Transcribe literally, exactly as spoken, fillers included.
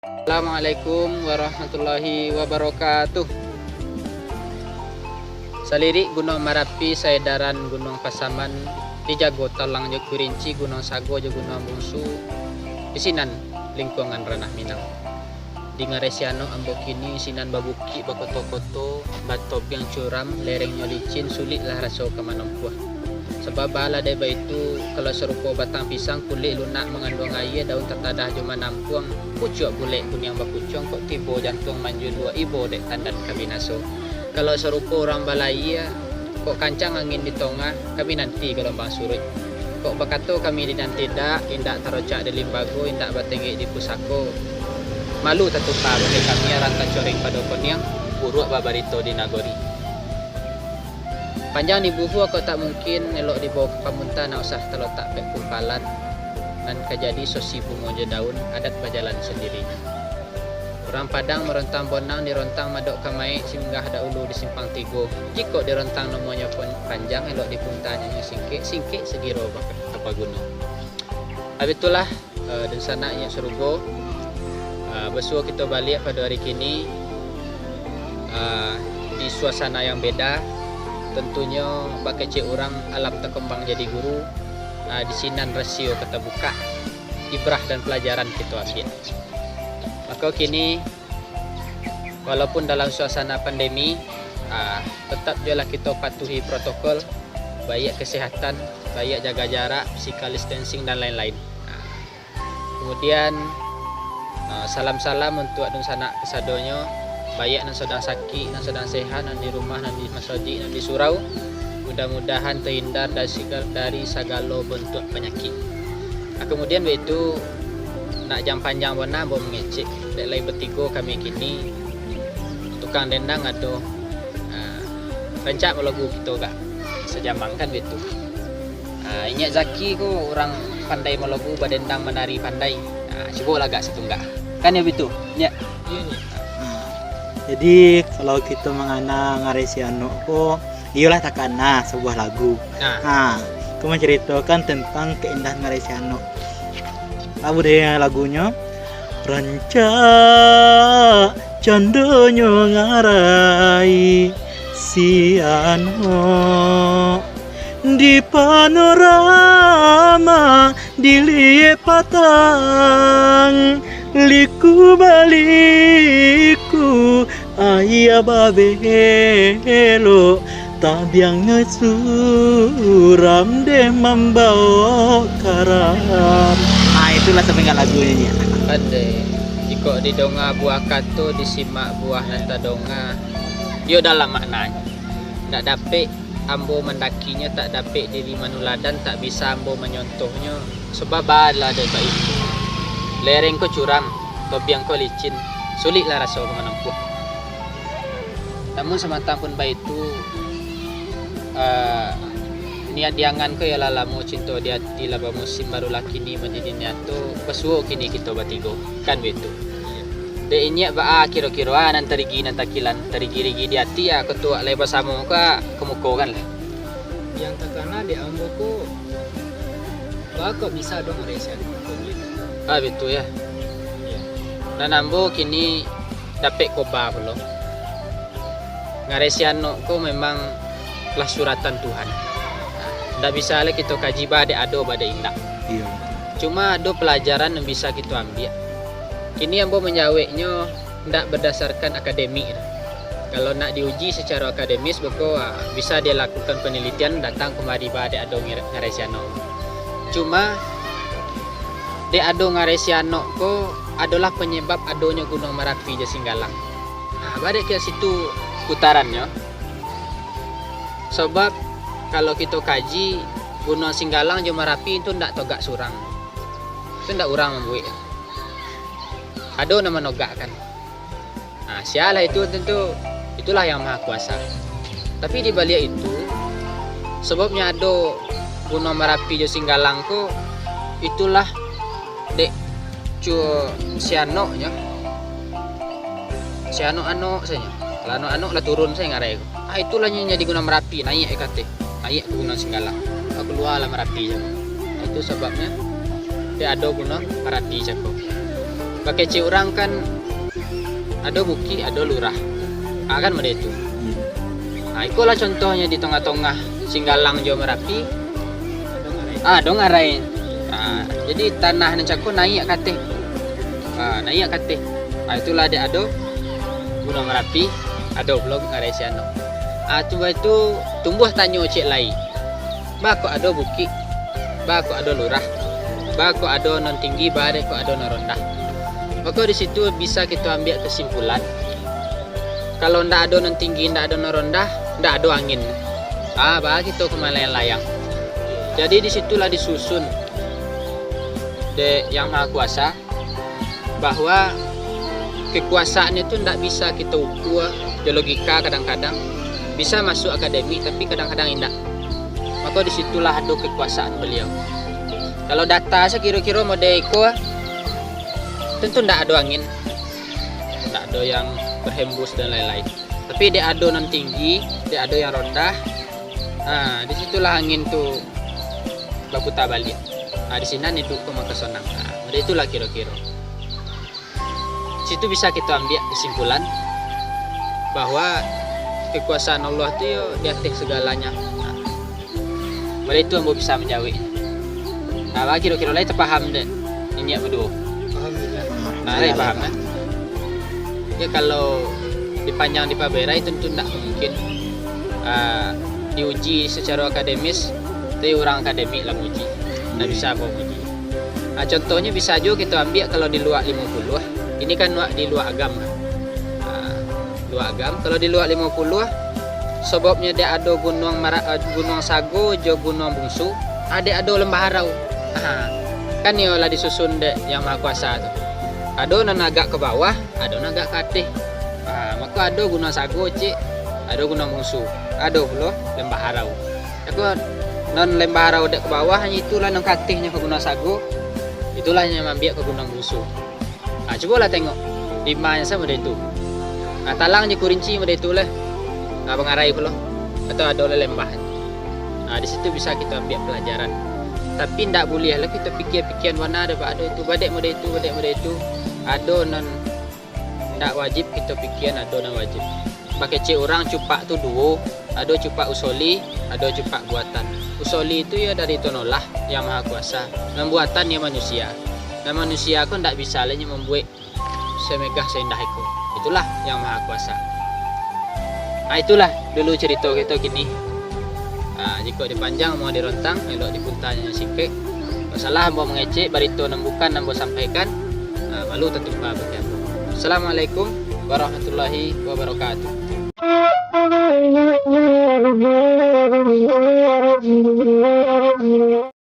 Assalamualaikum warahmatullahi wabarakatuh. Salirik Gunuang Marapi, saedaran Gunuang Pasaman, dijago Talang jo Kurinci, Gunuang Sago jo Gunuang Bungsu, di sinan lingkuangan Ranah Minang. Di Ngarai Sianok ambo kini, sinan babukik, bakoto-koto, batobiang curam, lerengnyo licin, suliklah raso ka manempuah. Sabab baa lah dek baitu, kalau sarupo batang pisang, kulik lunak manganduang aia, daun tatadah jo manampuang, pucuak bulek kuniang bakucuang, kok tibo jantuang manjulua, ibo dek tandan ka binaso. Kalau sarupo urang balayia, kok kancang angin di tongah, ka minanti galombang suruik. Kok bakato kami di nan tidak, indak tarocak di limbago, indak batenggek di pusako. Malu tatuka bakeh kami, aranta coreng pado koniang, buruak babarito di nagori. Panjang dibuhua kok tak mungkin, elok dibawa ka pamunta, nak usah talotak pek kumpalan, nan ka jadi sosi bungo jo daun, adat bajalan sandirinyo. Urang Padang marontang bonang, dirontang madok ka maek, singgah dahulu di Simpang Tigo. Jikok dirontang namonyo pun panjang, elok dipunta nyo singkek, singkek sagiro bak-, ka paguno. Abih itulah, eh, dunsanak inyiak sarugo, eh, basuo kito baliak pado ari kini, eh, di suasana yang beda. Tantunyo, bak kecek urang, alam takumbang jadi guru, eh, di sinan rasio ka tabukak, ibrah dan palajaran kito ambiak. Mako kini, walaupun dalam suasana pandemi, ah, tetap juolah kito patuhi protokol, baiak kesehatan, baiak jaga jarak, physical distancing, dan lain-lain. Ah, kemudian, ah, salam-salam untuak dunsanak kasadonyo, baiak nan sadang sakik, nan sadang sehat, nan di rumah, nan di masajik, nan di surau. Mudah-mudahan tahindar dari saga-, dari sagalo bantuak panyakik. Ah, kemudian baitu, nak jan panjang bana ambo mangecek, dek lai batigo kami kini, tukang dendang ado, ah, rancak malogu kito gak sajamang kan baitu. Ah, inyiak Zaki ko urang pandai malogu, badendang manari pandai. Ah, cubolah gak satunggak. Kan yo baitu, nyiak? Iyo, nyiak. Ah, jadi kalau kito mangana Ngarai Sianok ko, iyolah takana sabuah lagu. Nah. Ha, ko mancaritokan tantang kaindahan Ngarai Sianok. Apo dek lagunyo? Rancak candonyo Ngarai Sianok, di panorama diliek patang, liku-baliku aia babelok, tabiangnyo suram dek mambao karam. Ah, itulah sapinggan lagunyo, nyiak. Pandai. Jikok didonga buah kato, disimak buah nan tadonga. Iyo dalam maknanyo. Ndak dapek ambo mandakinyo, tak dapek diri manuladan, tak bisa ambo manyontohnyo, sabab baa lah dek baitu. Lereng ko curam, tobiang ko licin, suliklah raso ka manempuah. Namun samantang pun baitu, eh, niat di angan ko iyolah lamo, cinto di ati lah bamusim, barulah kini manjadi nyato, basuo kini kito batigo, kan baitu. Dek inyiak baa kiro-kiro, ah, nan tarigi nan takilan, tarigi-rigi di ati, ah, katuak lai basamo ka, ka muko kan lah. Yang takana dek ambo ko, baa kok bisa ado Ngarai Sianok ko gitu. Ah, baitu yo. Iyo. Nan ambo kini dapek koba pulo. Ngarai Sianok ko memang lah suratan Tuhan. Ndak bisa lai kito kaji baa dek ado, baa dek indak. Iyo. Cuma ado palajaran nan bisa kito ambiak. Kini ambo manjaweknyo ndak badasarkan akademik. Kalau nak diuji sacaro akademis, beko, ah, bisa dilakukan panalitian, datang kamari baa dek ado Ngarai Sianok. Cuma, dek ado Ngarai Sianok ko adolah panyabab adonyo Gunuang Marapi jo Singgalang. Nah, baa dek ka situ putarannyo. Sabab, kalau kito kaji, Gunuang Singgalang jo Marapi tu ndak togak surang. Tu ndak urang mambuek. Ado nan manogakkan. Nah, sialah itu, tentu itulah Yang Maha Kuasa. Tapi di baliak itu, sababnyo ado Gunuang Marapi jo Singgalang ko, itulah dek Cu-, Sianoknyo. Sianok-anok sajo. Kalau anok-anok lah turun sajo ngarai ko. Ah, itulah nyo jadi Gunuang Marapi, naiak ka ateh. Naiak ka Gunuang Singgalang. Ah, kalualah Marapi sajo. Itu sababnyo dek ado Gunuang Marapi cako. Bakecek urang kan, ado bukik, ado lurah. Ha, kan model itu. Ha, ikolah contohnyo di tongah-tongah Singgalang jo Marapi. Ah, ado ngarai. Ah, jadi tanah nan cako naiak ka ateh. Ah, naiak ka ateh. Ah, itulah dek ado Gunuang Marapi, ado pulo ngarai sinan. Ah, tu itu tumbuah tanyo ciek lai. Baa kok ado bukik, baa kok ado lurah, baa kok ado nan tinggi, baa kok ado nan rondah. Mako di situ bisa kito ambiak kesimpulan, kalau ndak ado nan tinggi, ndak ado nan rondah, ndak ado angin. Ah, baa kito ka malayang-layang. Jadi di situlah disusun dek Yang Maha Kuasa, bahwa kekuasaan itu ndak bisa kito ukua jo logika, kadang-kadang bisa masuk akademik, tapi kadang-kadang indak. Mako di situlah ado kekuasaan beliau. Kalau data sakiro-kiro model iko, tentu ndak ado angin, ndak ado yang berhembus dan lain-lain. Tapi dek ado nan tinggi, dek ado yang rondah, ha, di situlah angin tu baputa baliak. Ha, di sinan iduik ko mako sonang. Ha, model itulah kiro-kiro. Situ bisa kito ambiak kesimpulan bahwa kekuasaan Allah tu yo di ateh segalanya. Nah, model itu ambo bisa manjawek. Nah, baa kiro-kiro lai tapaham dek niniak baduo? Paham, ya. Nah, lai paham, kan? Ya, kalau dipanjang dipaberai, tentu ndak mungkin, ah, diuji secara akademis, tapi urang akademik lah nguji. Ndak bisa ambo nguji. Ah, contohnyo bisa juo kito ambiak kalau di Luak Limo Puluah. Ini kan Luak, di Luak Agam. Ah, Luak Agam. Kalau di Luak Limo Puluah, sababnyo dek ado Gunuang Mara-, ah, Gunuang Sago jo Gunuang Bungsu, ah, dek ado Lambah Harau. Ah, kan iyo lah disusun dek Yang Maha Kuasa tu. Ado nan agak ka bawah, ado nan agak ka ateh. Ah, mako ado Gunuang Sago ciek, ado Gunuang Bungsu, ado pulo Lambah Harau. Mako nan Lambah Harau dek ka bawah, hanyo itulah nan ka atehnyo ka Gunuang Sago, itulah nan mambiak ka Gunuang Bungsu. Ah, cubolah tengok, limahnyo sa model itu. Ah, talang jo kurinci model itu lah. Ah, bangarai pulo. Atau ado lah lambah. Ah, di situ bisa kito ambiak pelajaran. Tapi ndak buliah lah kito pikia-pikian bana dek baa ado itu, badek model itu, badek model itu. Ado nan ndak wajib kito pikian, ado nan wajib. Bakecek urang cupak tu duo, ado cupak usoli, ado cupak buatan. Usoli tu yo dari Tuhan Allah Yang Maha Kuasa. Nan buatan yo manusia. Nan manusia ko ndak bisa lai nyo mambuek samegah saindah iko. Itulah Yang Maha Kuasa. Ah, itulah dulu carito kito kini. Ah, jikok dipanjang, amuah dirontang, elok dipuntanyo singkek. Kok salah ambo mangecek, barito nan bukan ambo sampaikan, ah, malu tatimpa bagi ambo. Assalamualaikum warahmatullahi wabarakatuh.